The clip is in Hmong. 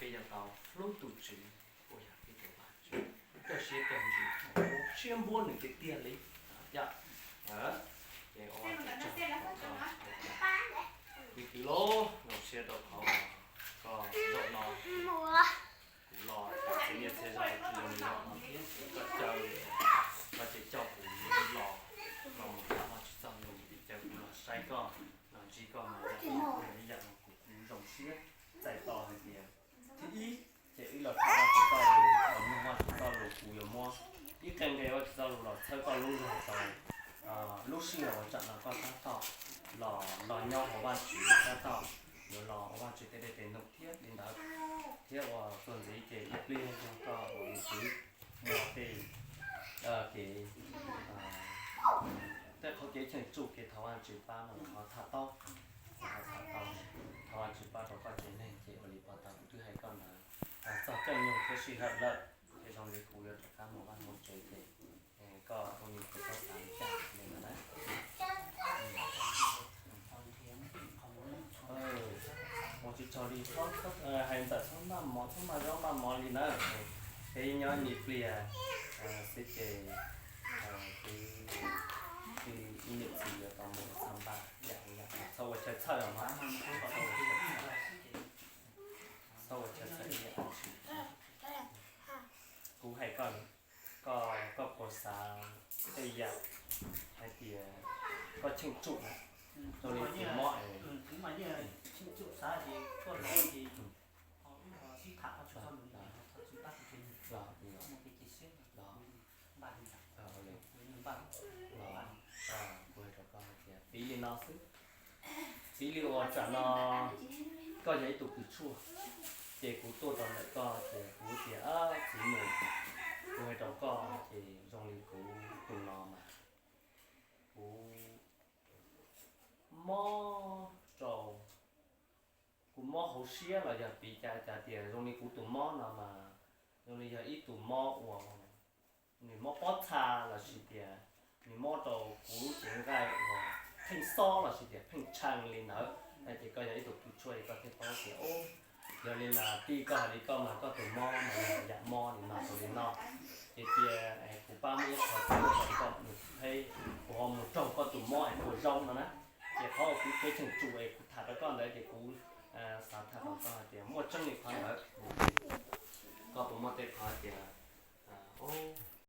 Yog tau hlub tus Tswv uas yog peb tus Vajtswv, kawg siab kawg ntsws, siab npuab nws tiag tiag li. Yog, ces ua tsaug rau koj, me kwv, los zoo siab rau qhov koj zaum no. Kuv los txhia niaj txhia zaus tsis zoo li zaum no thiab, ces koj caw, koj ces coj kuv los, los mus tham Vajtswv txoj lus, ces caw kuv los saib koj, los ntsib koj mas yam no kuv kuj zoo siab txais tos hais tias, thib ib, ces wb los tham Vajtswv txoj lus, los mloog Vajtswv txoj lus, kuv yuav muab ib qee nqe Vajtswv txoj lus los txhawb koj lub zog rau lub sij hawm uas tsam no koj tab tom los, los nyob hauv Vajtswv, tab tom yuav los ua Vajtswv tej dej tes num thiab li ntawd. Thiab uas txuas ntxiv ces ib pliag yog koj ua tus muaj tej, kev, tej qhov kev cheem tsum kev thov Vajtswv pab no los ho tham tau, ho tham tau, thov Vajtswv pab rau koj tsev neeg. Ces ua li puag ta kuv twb hais koj ntawd txog caij nyoog thiab sij hawm lawm, ces zoo li kuv yuav rov qab mus vaj mus tsev ces koj ua li kuv txhob xav li cas li ntawd na. Ua tsis tsaug li, hais ntawm txhob npaj mov, txhob npaj zaub npaj mov li na. Peb nyob ib pliag xwb ces twb, ib niam txiv yuav tau mus txhawb npaj yam yam, txhob ua chaw txhawj os mog. Txhob ua chaw txhawj ib yam dab tsi. Kuv hais koj, koj, koj puas xav tej yam hais tias koj cheem tsum na, zoo li tus mob es, kuv hais rau koj hais tias piv li no xwb, piv li uas tsam no koj yog ib tug kws tshuaj, ces kuv tuaj rau ntawm koj ces kuv tias, txiv nus, kuv hais rau koj ces zoo li kuv tus no mas kuv mob rau, kuv mob hauv siab los yog piv cas cas tias zoo li kuv tus mob no mas zoo li yog ib tug mob uas nws mob pob txha los sis tias nws mob rau kuv lub cev nqaij uas pheej xob los sis tias pheej tshee li ntawd. Ces koj yog ib tug kws tshuaj es koj thiaj paub tias, yog li mas tij koj hais li koj mas koj tus mob mas yog yam mob li no rau li no. Ces cia kuv pab muab ib qho txhawb rau koj nws thiaj, kuv ho mus raug koj tus mob es puas zoo no na. Ces qhov uas kuv kev cheem tsum es kuv tham rau koj ntawd ces kuv xav tham rau koj hais tias muaj tseeb li qhov ntawd. Koj puas muaj tej qhov hais tias, o,